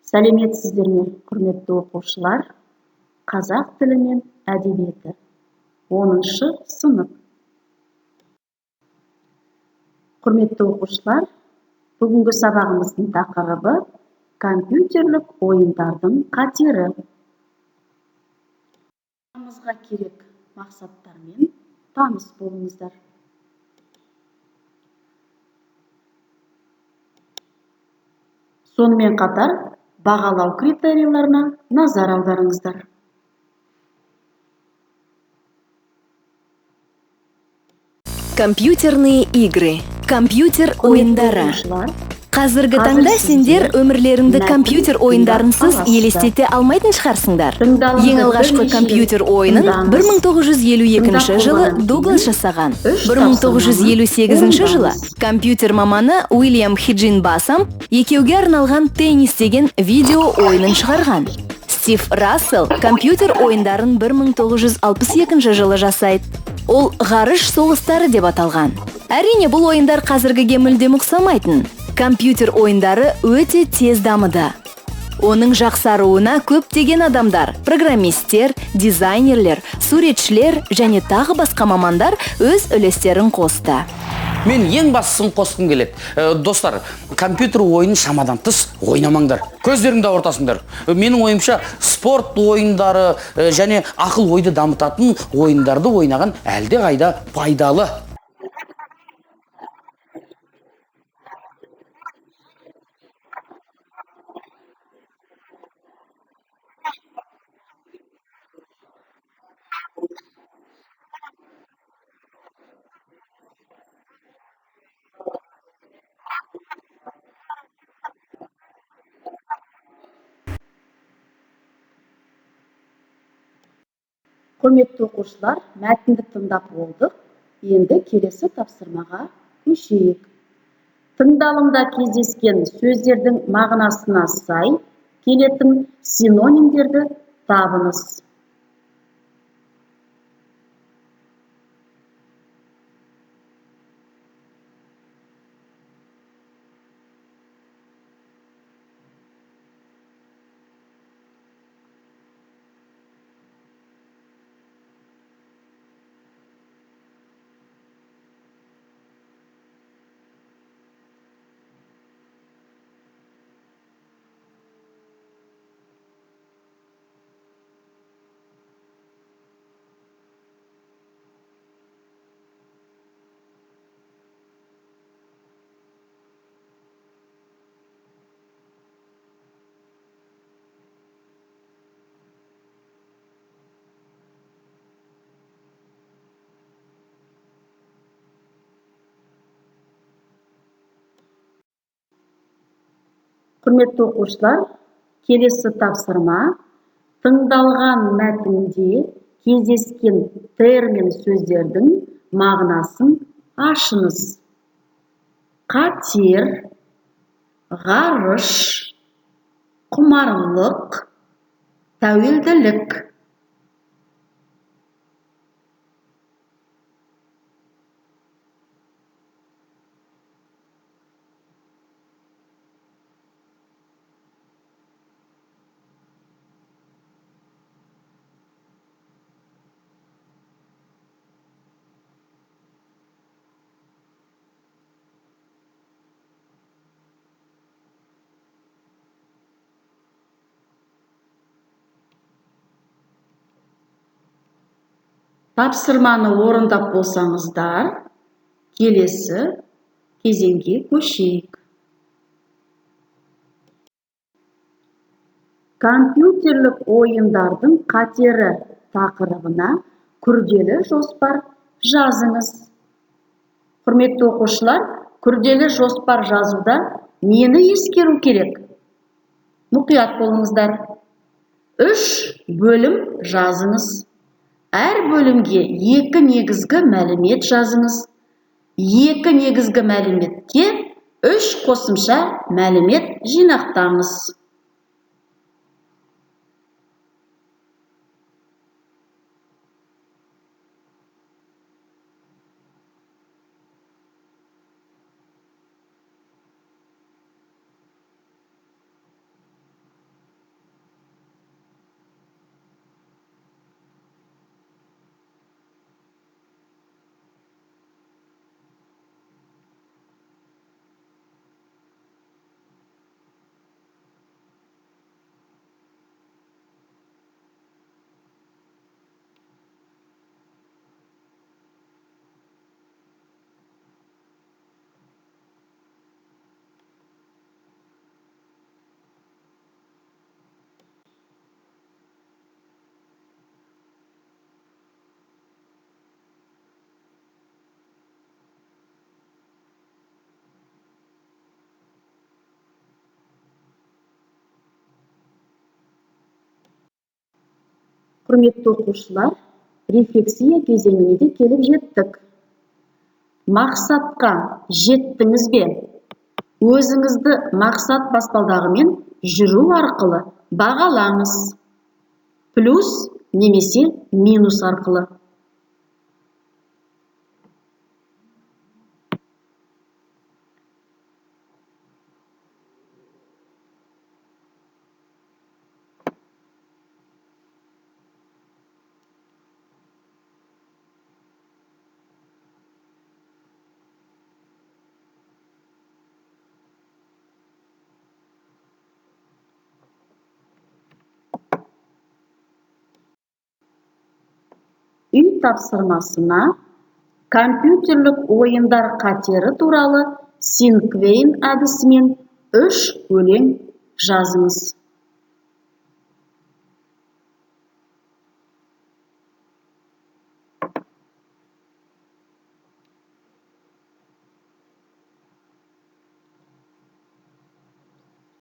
Сәлеметсіздер ме, құрметті оқушылар? Қазақ тілі мен әдебиеті. 10-шы сынып. Құрметті оқушылар, бүгінгі сабағымыздың тақырыбы компьютерлік ойындардың қатері. Сабағымызға керек мақсаттармен таныс болыңыздар. Сонымен қатар бағалау критерийлеріне назар аударыңыздар. Компьютерные игры. Компьютер ойындары. Қазіргі таңда сендер өмірлеріңді компьютер ойындарынсыз елестете алмайтын шығарсыңдар. Ең алғашқы компьютер ойынын 1952 жылы Дуглас жасаған. 1958 жылы компьютер маманы Уильям Хиджинбасам екеуге арналған теннис деген видео ойынын шығарған. Стив Рассел компьютер ойындарын 1962 жылы жасайды. Ол ғарыш соғыстары деп аталған. Әрине, бұл ойындар қазіргіге мүлдем ұқсамайтын. Компьютер ойындары өте тез дамыды. Оның жақсаруына көптеген адамдар, программисттер, дизайнерлер, суретшілер және тағы басқа мамандар өз үлестерін қосты. Мен ең бастысын қосқым келеді. Достар, компьютер ойынын шамадан тыс ойнамаңдар. Көздеріңді ауыртасыңдар. Менің ойымша, спорт ойындары және ақыл ойды дамытатын ойындарды ойнаған әлде қайда пайдалы. Құрметті оқушылар, мәтінді тыңдап болдық. Енді келесі тапсырмаға көшейік. Тыңдалымда кездескен сөздердің мағынасына сай келетін синонимдерді табыңыз. Құрметті оқушылар, келесі тапсырма тыңдалған мәтінде кездескен термин сөздердің мағынасын ашыңыз. Қатер, ғарыш, құмарлық, тәуелділік. Тапсырманы орындап болсаңыздар, келесі кезеңге көшейік. Компьютерлік ойындардың қатері тақырыбына күрделі жоспар жазыңыз. Құрметті оқушылар, күрделі жоспар жазуда нені ескеру керек? Мұқият болыңыздар. 3 бөлім жазыңыз. Әр бөлімге 2 негізгі мәлімет жазыңыз. 2 негізгі мәліметке 3 қосымша мәлімет жинақтаңыз. Құрметті оқушылар, рефлексия кезеңіне де келіп жеттік. Мақсатқа жеттіңіз бе? Өзіңізді мақсат баспалдағымен жүру арқылы бағалаңыз. Плюс немесе минус арқылы. Үй тапсырмасына компьютерлік ойындар қатері туралы синквейн әдісімен 3 өлең жазыңыз.